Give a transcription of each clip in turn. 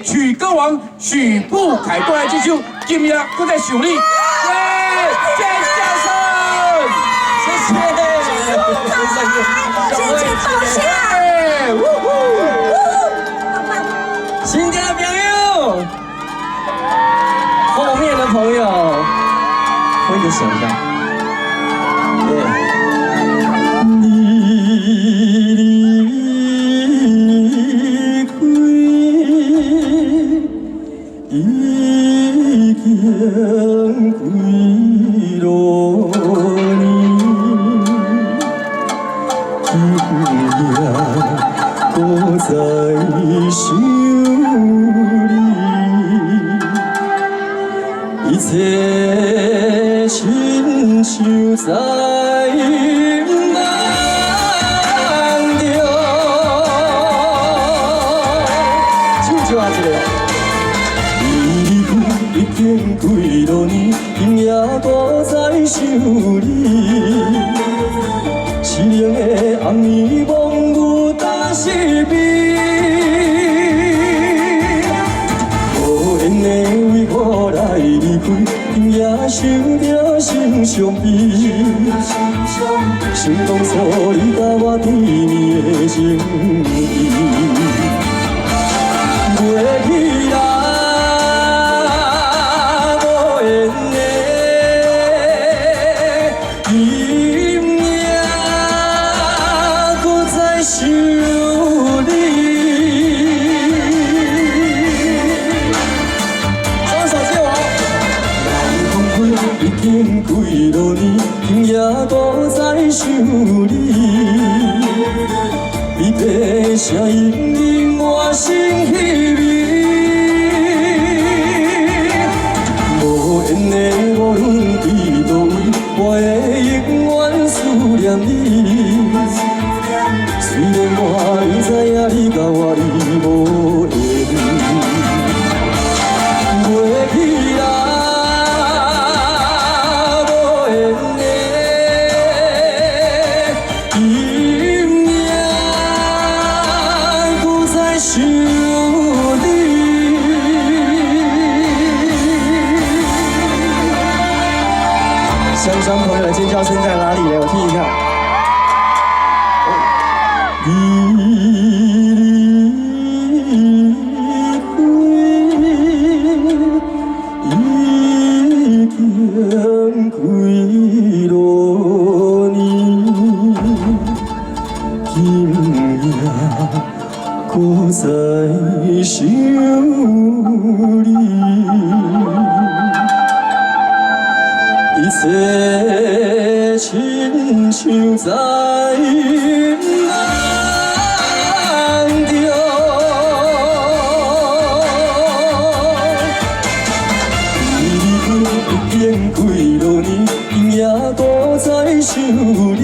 曲歌王許富凱帶來這首《今夜閣再想你》，耶！尖叫聲，謝謝，謝謝多謝。呜呼！新店的朋友，後面的朋友，揮個手一下。耶。你離開，已經幾落年，今夜閣再想你，一切親像在夢中。唱少啊一个。你離開已經幾落年，今夜閣再想你。淒涼的暗暝，茫無擔是悲。無緣的為何來離開？今夜想著心傷悲。想當初你佮我甜蜜的情意，袂起來，無緣的，今夜閣再想你。雙手借我。人分開已經幾落年，今夜閣再想你。美麗的聲音令我心稀微。無緣的，無論佇佗位，我會永遠思念你。雖然我知影你佮我已無緣，袂起來，無緣的，今夜閣再想你。香香朋友的尖叫聲在哪裡呢？我聽一下。你離開已經幾落年，今夜閣再想你。一切親像在夢中。你離開已經幾落年，今夜閣再想你。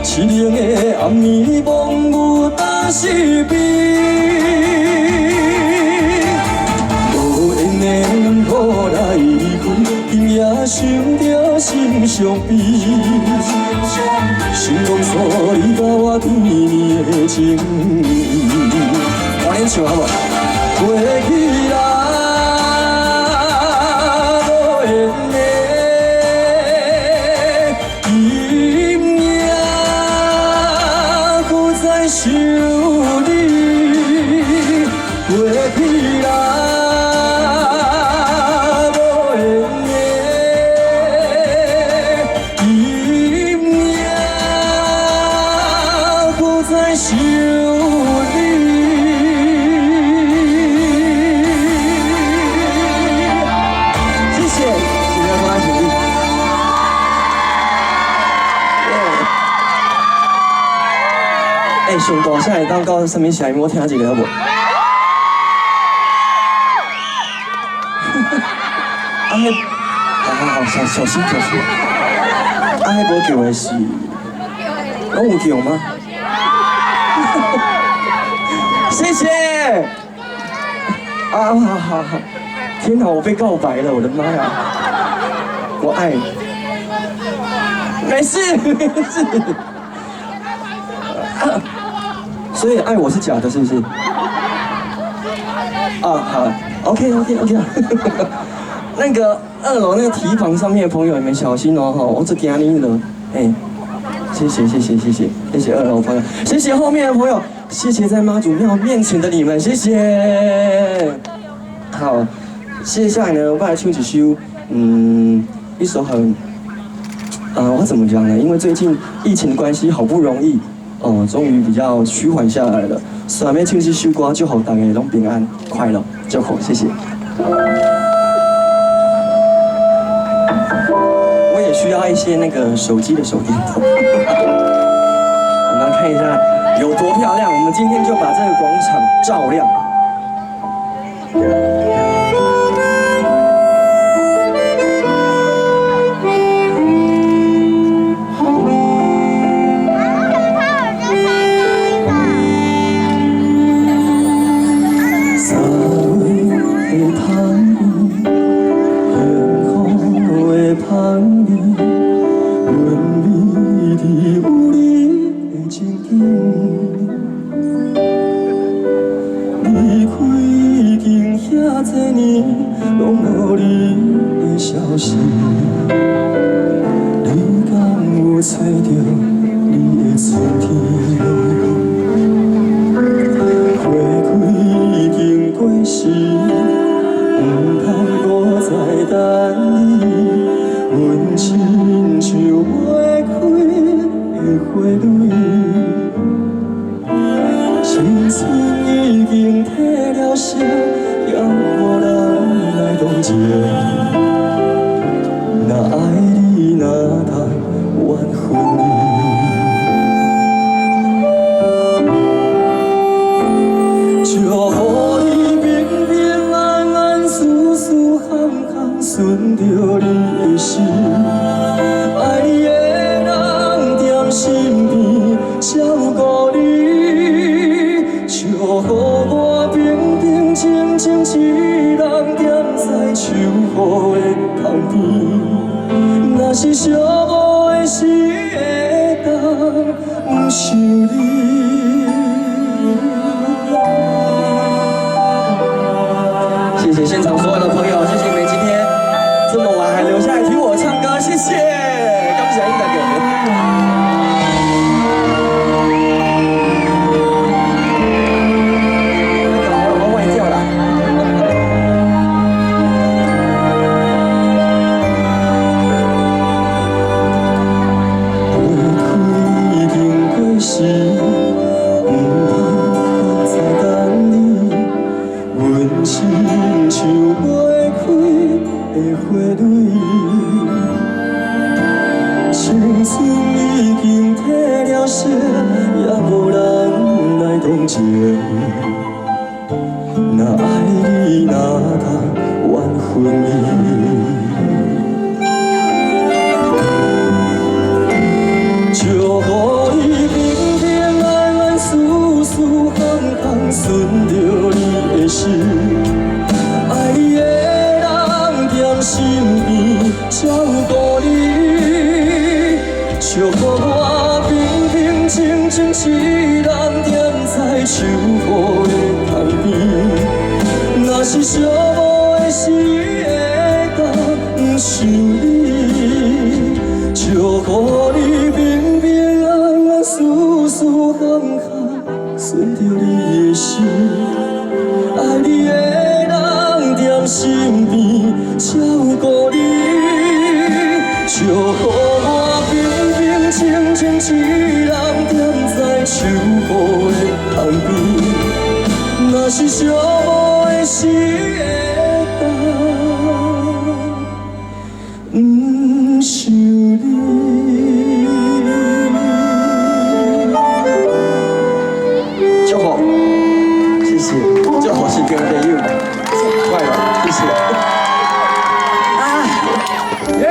淒涼的暗暝，茫無擔是悲。無緣的為何來離開？今夜想著心傷悲。想當初你佮我甜蜜的情意，我恁唱好無？袂起來，無緣的，今夜閣再想你，袂起來，無緣的，今夜閣再想你。謝謝，謝謝歡迎你。耶！欸，上大聲會當到啥物聲音？我聽一下好無？啊，彼，好好好，小小心小心。啊，彼無叫的是，攏有叫嗎？謝謝。啊，好好好，天哪，我被告白了，我的媽呀！我愛你。沒事沒事。啊，所以愛我是假的，是不是？啊，好，OK OK OK。那個二樓那個堤防上面的朋友，你們小心哦，我這驚你了，哎，謝謝謝謝謝謝謝謝二樓朋友，謝謝後面的朋友，謝謝在媽祖廟面前的你們，謝謝。好，接下來呢，我來唱一首，一首很，我怎麼講呢？因為最近疫情的關係，好不容易，哦，終於比較趨緩下來了。所以欲唱這首歌，祝福大家攏平安快樂，祝福，謝謝。我也需要一些那個手機的手電筒。我們來看一下有多漂亮。我們今天就把這個廣場照亮。謝謝現場所有的朋友，謝謝你們今天這麼晚還留下來聽我唱歌，謝謝，感謝大家。那個喉嚨都壞掉了。花開已經過時，毋通閣再等你，阮親像袂開的花蕊，青春已經褪了色，也無人來同情。若愛你，哪通怨恨你？祝予你平平安安、舒舒服服，順著你的心。愛你的人踮身邊照顧你，祝福我平平靜靜一人踮在秋雨的窗邊。若是寂寞的時，會當想你，祝予你平平安安、舒舒服服，順著你的心。愛你的人踮身邊照顧你，祝予我平平靜靜一人踮在秋雨的窗邊。若是寂寞的時，會當想你。祝福，謝謝，祝福是朋友，快樂，謝謝。啊，耶，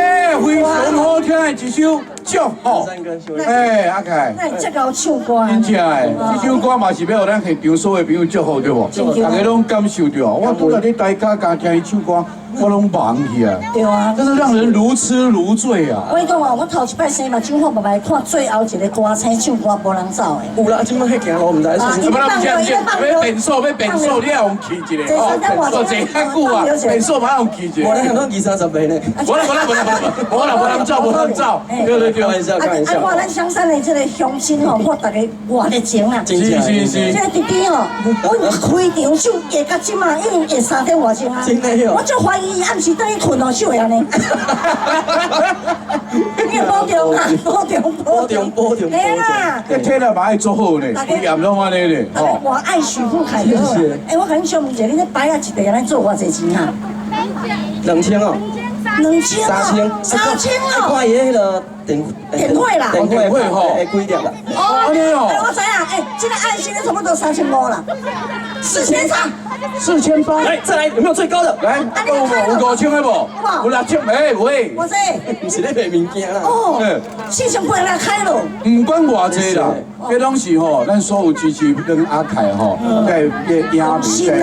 非常好聽的一首祝福。哎，阿凱，那會這𠢕唱歌？真正的，這首歌嘛是欲予咱現場所有朋友祝福對無？大家攏感受著。我拄才佇台下共聽伊唱歌，我攏茫去啊。對啊。真是讓人如痴如醉啊！我跟你講啊，我頭一擺生目睭看白白，看最後一个歌星唱歌無人走的。有啦，這擺彼行路毋知啊創不啦，不是不是，欲變數欲變數，你也用去一个哦，哦，坐較久啊，變數嘛用去一個。我咧很多二三十倍呢。無啦無啦無啦無啦，無啦無人走無人走，對對對。開玩笑開玩笑。啊，看咱香山的這个鄉親吼，看大家偌熱情啊！是是是。這个弟弟吼，我開場唱下到這馬已經下3點外鐘啊！真的喲。我足懷疑伊暗時轉去睏哦，唱會按呢。你保重啊，保重保重保重。對啦。這體力嘛愛做好呢，規暗攏按呢咧。吼。我愛許富凱就好。欸，我共你想問一下，你這擺仔一塊按呢做偌濟錢啊？2000哦。 2000 3000。3000哦。看伊彼个電電費啦。電費吼，會幾粒啦？哦，我知影，欸，這个愛心差不多3500啦，4300。 4800。來，再來，有沒有最高的？來，有無？有5000的無？有6000的，喂。偌濟？毋是咧賣物件啦。哦，4800來開咯。毋管偌濟啦，這攏是吼，咱所有支持咱阿凱吼，在影迷在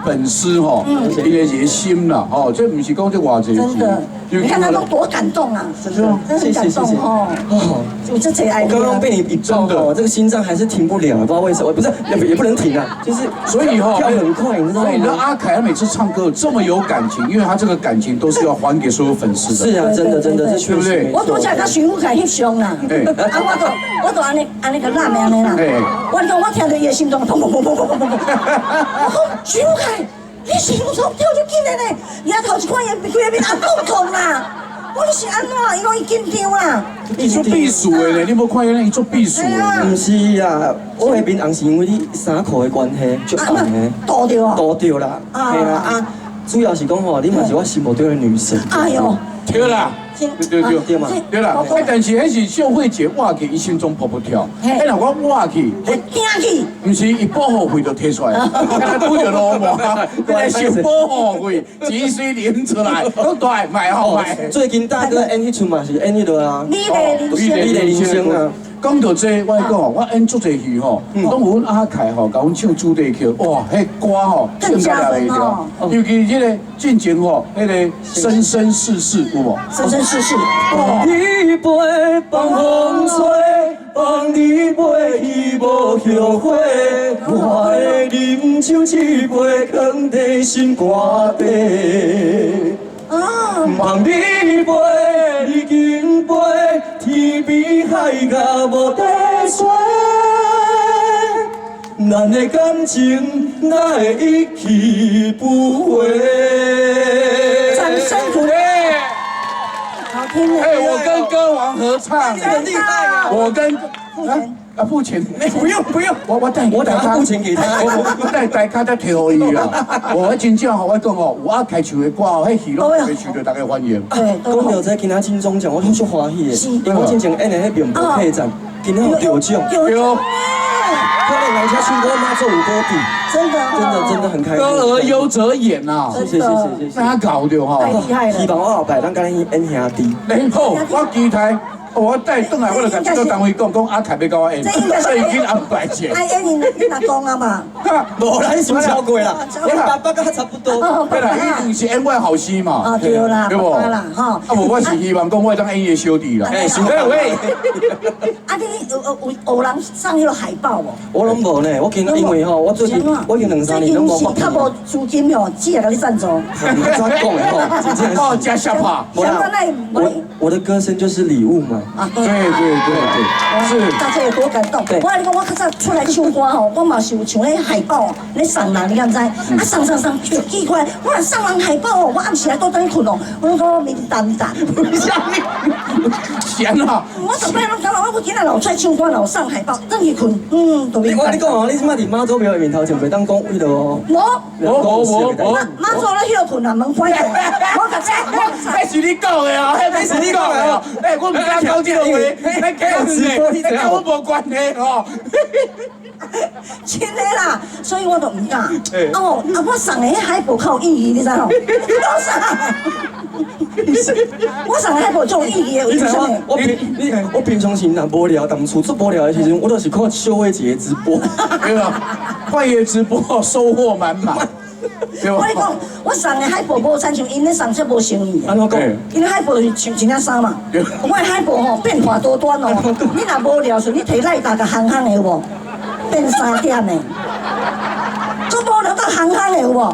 粉絲吼，伊的熱心啦，吼，這毋是講這偌濟錢。真的，你看他都多感動啊！真的，真感動哦。哦，我這賊愛。我剛剛被你一撞哦，這個心臟還是停不了，不知道為什麼，不是也不能停啊，就是所以吼跳很快，你知道嗎？所以你阿凱他每次唱歌這麼有感情，因為他這個感情都是要還給所有粉絲的。是啊，真的真的，這確實。我拄才佮許富凱翕相啦，啊，我就按呢按呢個攬的按呢啦。我講我聽著伊的心臟砰砰砰砰砰砰砰砰，我講許富凱，你心臟跳足緊的呢，伊啊頭一看伊規个面紅摃摃啦。我你是按怎？伊講伊緊張啦。伊做秘書的咧，你無看伊做秘書的。毋是啊，我的面紅是因為你衫褲的關係，足紅的。倒著哦。倒著啦，係啊啊，主要是講吼，你嘛是我心目中的女神。哎喲，對啦，對對對，對嘛，對啦。哎，但是彼是秀慧姐倚去，伊心中噗噗跳。哎，若我倚去，會驚去。毋是，伊保護費就提出來，敢若拄著鱸鰻，你來收保護費，錢水淋出來，講大賣好賣。最近大哥演彼齣嘛是演彼个啊，美麗人生，美麗人生啊。講到這，我講，我演足濟戲吼，攏有阮阿凱吼，共阮唱主題曲，哇，彼歌吼，唱甲來袂牢。尤其這个進前吼，彼个生生世世有無？生生世世。放你飛，放風吹，放你飛去無後悔。我的啉酒一杯，囥佇心肝底。放你飛，你緊飛，天邊海角無底線。咱的感情哪會一去不回？掌聲鼓勵。好聽。哎，我跟歌王合唱，很厲害啊！我跟付錢啊，付錢，哎，不用不用，我帶我等下付錢給他，我帶大家再提予伊啦。我真正吼，我講吼，有阿凱唱的歌哦，彼戲攏會受到大家歡迎。對，講到這今仔金鐘獎，我攏足歡喜的，因為我之前演的彼並無配獎，今仔有得獎。對。可能人家唱歌媽做有保底，真的，真的真的很開心。歌而優則演呐，謝謝謝謝謝謝。那搞的哈，太厲害了。希望我後擺咱共你演兄弟。哎好，我期待。我帶轉來，我就共這個單位講，講阿凱欲共我演，所以緊安排者。愛演𪜶阿公啊嘛。無啦，你傷超過啦，我爸爸佮差不多。對啦，一定是演我後生嘛。啊對啦，對無啦，吼。啊無，我是希望講我會當演伊的小弟啦。哎，喂。啊，你有人送彼个海報無？我攏無呢，我今因為吼，我最近我已經兩三年攏無。最近是較無資金吼，只會共你贊助。你怎講的吼？真正是。哦，真相拍。無啦，我的歌聲就是禮物嘛。啊，對對對對，是。大家有多感動？我共你講，我較早出來唱歌吼，我嘛是有像彼海報咧送人，你敢知？啊送送送，就奇怪，我若送人海報哦，我暗時還倒轉去睏哦，我攏講面澹澹。啥物？閒啊！我逐擺攏感覺我今仔若有出來唱歌，若有送海報，轉去睏，嗯，就面。我你講哦，你這擺佇媽祖廟的面頭前袂當講彼個哦。無無無無。媽祖咧歇睏啊，門關著。我甲這，彼是你講的哦，彼是你講的哦。哎，我毋敢講這個話，你講直播，你佮我無關係哦。真的啦，所以我都毋敢。哦，啊，我送的彼海報較有意義，你知無？我送，我送的海報足有意義的，你知影？我平常時若無聊，踮厝足無聊的時陣，我都是看秀慧姐直播。對啊，看伊的直播收穫滿滿。對我跟你講，我送的海報無親像𪜶咧送這無誠意。按怎講？𪜶海報是穿一領衫嘛，我的海報吼變化多端哦。你若無聊時，你提來大個夯夯的有無？變3點的，足無聊到夯夯的有無？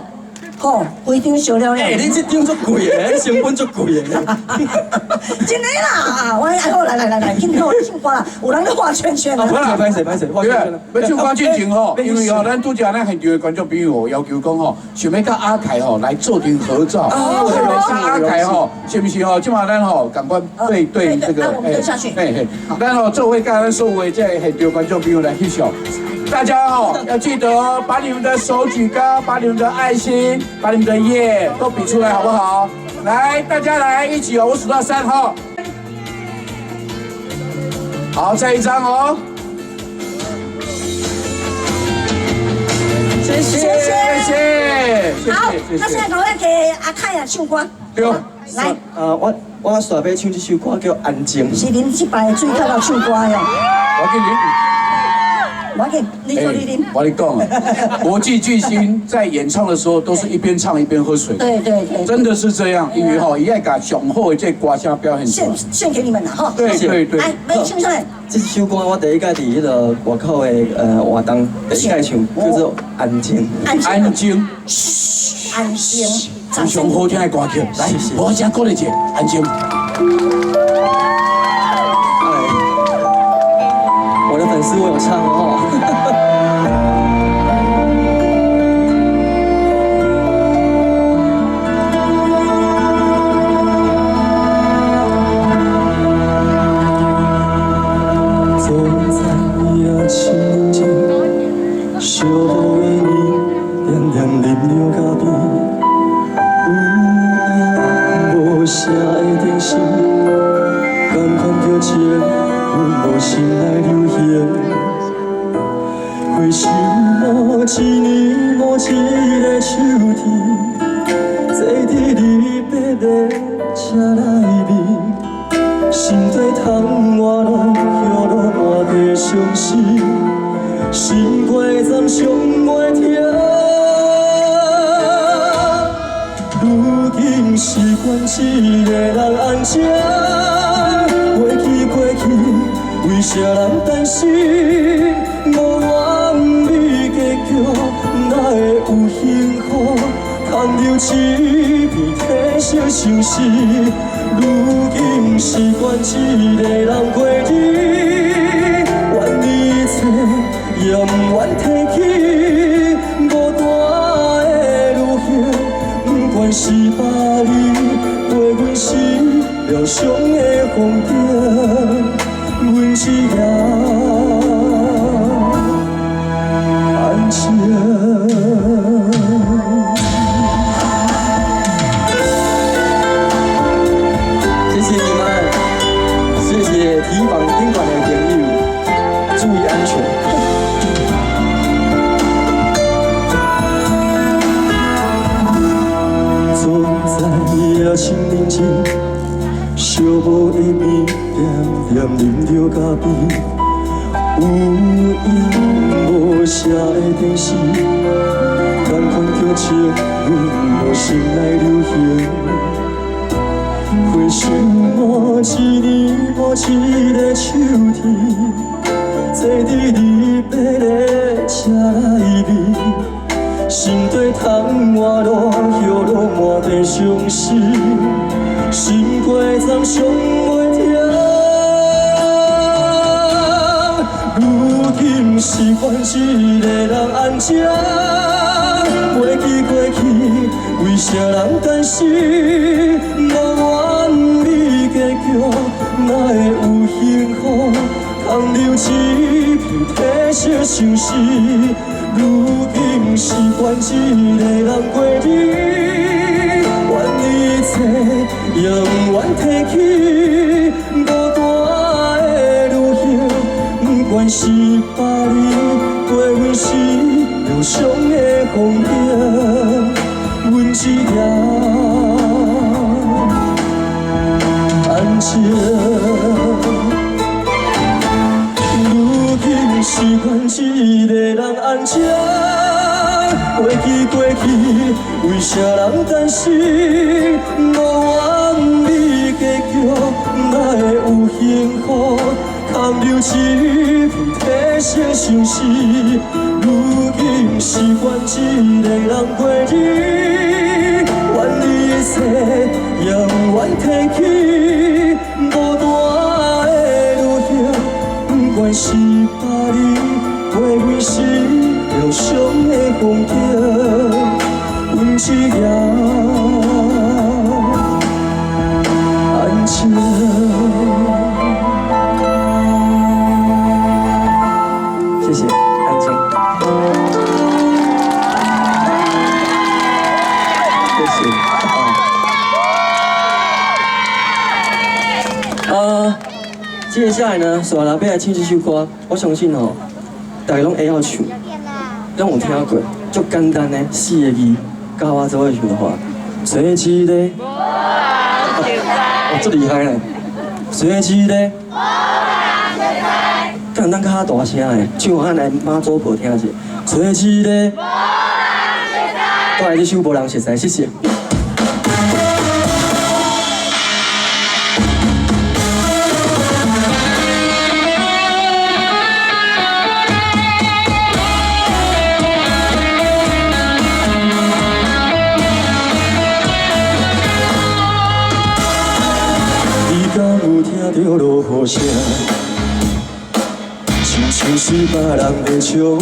吼，規張燒了了。欸，你這張足貴的，成本足貴的。真的啦，我愛好來來來來，緊好唱歌啦，有人咧畫圈圈啊。歹勢歹勢歹勢，畫圈圈。欲唱歌進前吼，因為吼，咱拄才咱現場的觀眾朋友要求講吼，想欲佮阿凱吼來做張合照。阿凱吼，是毋是吼？這馬咱吼，趕快對對這個，嘿嘿，咱吼做伙佮咱所有的這個現場觀眾朋友來翕相。大家哦，要記得哦，把你們的手舉高，把你們的愛心，把你們的耶都比出來，好不好？來，大家來一起哦，我數到三號。好，再一張哦。謝謝謝謝。好，那現在趕快給阿凱啊唱歌。對。來。我煞欲唱這首歌叫《安靜》。是恁這擺水透到唱歌喲。我給你。我給你做你啉。我跟你講啊，國際巨星在演唱的時候都是一邊唱一邊喝水。對對對，真的是這樣，因為吼，伊愛共上好的這歌聲表現出來。獻獻給你們啦，哈。對對對。來，來唱啥？這首歌我第一屆佇彼個外口的活動第一屆唱，叫做《安靜》。安靜。噓，安靜。上好聽的歌曲，來，我先鼓勵一下，安靜。我的粉絲我有唱哦。总知影深情，寂寞的暝，点点啉著咖啡，有影無聲的電視，仝款叫情，阮無心來流行。回首某一年某一个秋天，坐佇你白的車內面，心底窗外落雨落滿地相思，心肝站上袂停。如今习惯一个人安静，过去过去，为啥人担心？无完美结局，哪会有幸福？空留一片褪色相思。如今习惯一个人过日，怨一切，也不愿提起。孤单的旅行，不管是别离，陪阮是疗伤的风景，阮只要安静。谢謝你們，謝謝提防賓館的朋友，注意安全。總知影深寧靜，寂寞的暝，點點啉著咖啡，有影無聲的電視，仝款叫情，阮無心來流行。回首某一年某一个秋天，坐佇你白的車內面，心底窗外落雨落滿地相思，心肝站上袂停。如今习惯一个人安静，袂记过去，为啥人担心？无完美结局，哪会有幸福？空留一片褪色相思。如今习惯一个人過日，怨一切，也不願提起。孤單的旅行，不管是別离，陪阮是疗傷的風景，阮只要安靜。如今習慣一個人安靜，袂过去过去，为啥人担心？无完美结局，哪会有幸福？空留一片体恤相思。如今习惯一个人过日，愿你的誓言愿提起，无单的旅行，不管是巴黎、过阮是疗伤的风景，阮一夜安静。谢谢，安静。谢谢。接下来呢，煞来欲来唱这首歌，我相信吼，大家拢会晓唱，拢有听过，足简单的四个字，佮我做伙唱的话，做一个，哦，这厉害嘞，做一个，敢当较大声的，唱予咱的妈祖婆听者，做一个，过来这首无人熟似，谢谢。听著落雨声，亲像是别人在笑我。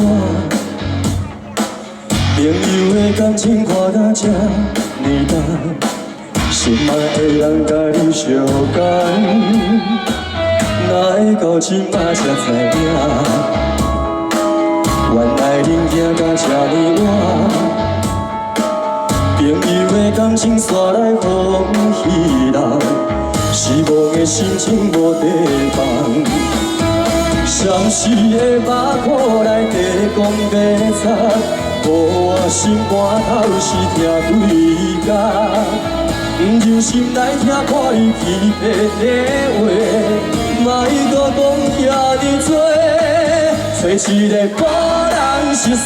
朋友的感情看甲这呢重，心爱的人佮你相共，哪会到这摆才知影？原来恁行甲这呢晚。朋友的感情煞来风彼人。失望的心情无地放，相思的肉苦内底讲白贼，予我心肝头是疼几工。不忍心来听看你欺骗的话，莫阁讲遐尔多，找一个无人熟似、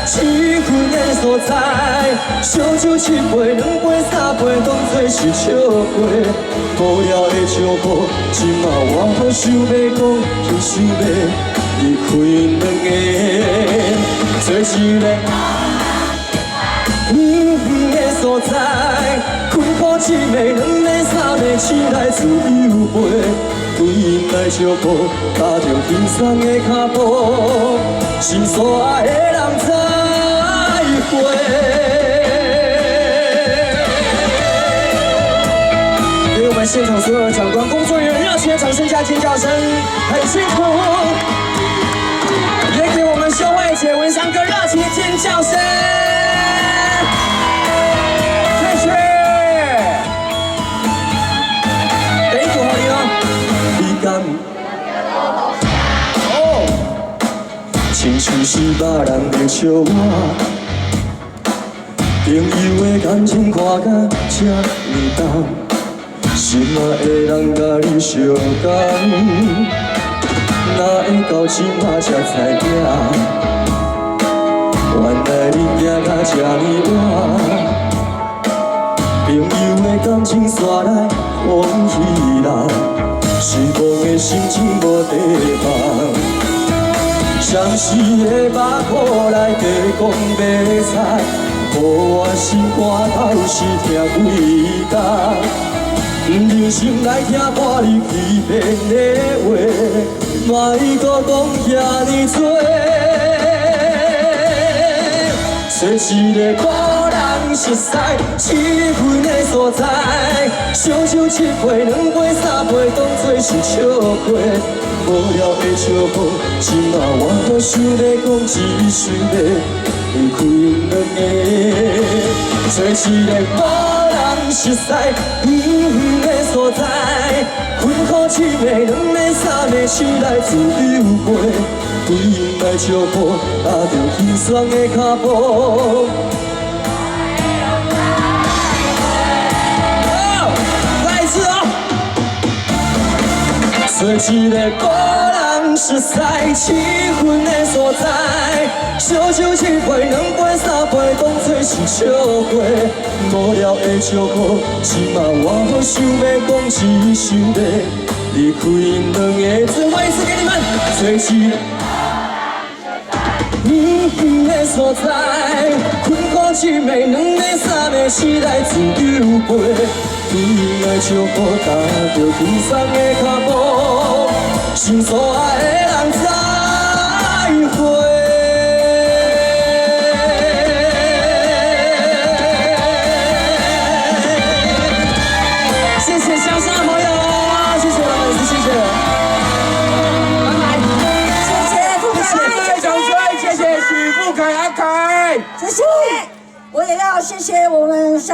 气氛的所在，烧酒一杯、两杯、三杯，当作是笑话。无聊的笑话，这马我无想欲讲，只想欲离开两个，找一个远远的所在，困苦一暝、两暝、三暝，醒来自由飞，对𪜶来相抱，踏著轻松的脚步，心所爱的人再会。给我们现场所有的长官、工作人员热情的掌声加尖叫声，很辛苦。也给我们秀慧姐、文祥哥热情的尖叫声，谢谢。第一组好你哦，你敢？哦，亲像是别人在笑我，朋友的感情看甲这呢重。心爱的人佮你相共，哪会到这马才知影？原来恁行甲这呢晚，朋友的感情煞来风彼人，失望的心情无地放，相思的肉苦内底讲白菜，予我心肝头是疼几工。不忍心来听看你欺骗的话，莫阁讲遐尔多。找一个无人熟似、气氛的所在，烧酒一杯、两杯、三杯，当作是笑话。无聊的笑话，这马我无想欲讲，只想欲离开两个。找一个无人熟似、远远的所在，困苦一暝、两暝、三暝，醒来自由飞，对𪜶来相抱，踏著轻松的脚步。再一次哦，找一个无人熟似氣氛的所在。燒酒一杯、兩杯、三杯，當作是笑話。無聊的招呼，這馬我無想欲講，只想欲離開兩个字。我一次給你們，做一個遠遠的所在，困苦一暝、兩暝、三暝，時來自由飛。對愛招呼，踏著輕鬆的腳步，心所愛的人再會。謝謝香山的朋友，謝謝我的粉絲，謝謝，拜拜。謝謝富凱，掌聲，謝謝許富凱阿凱。謝謝，我也要謝謝我們。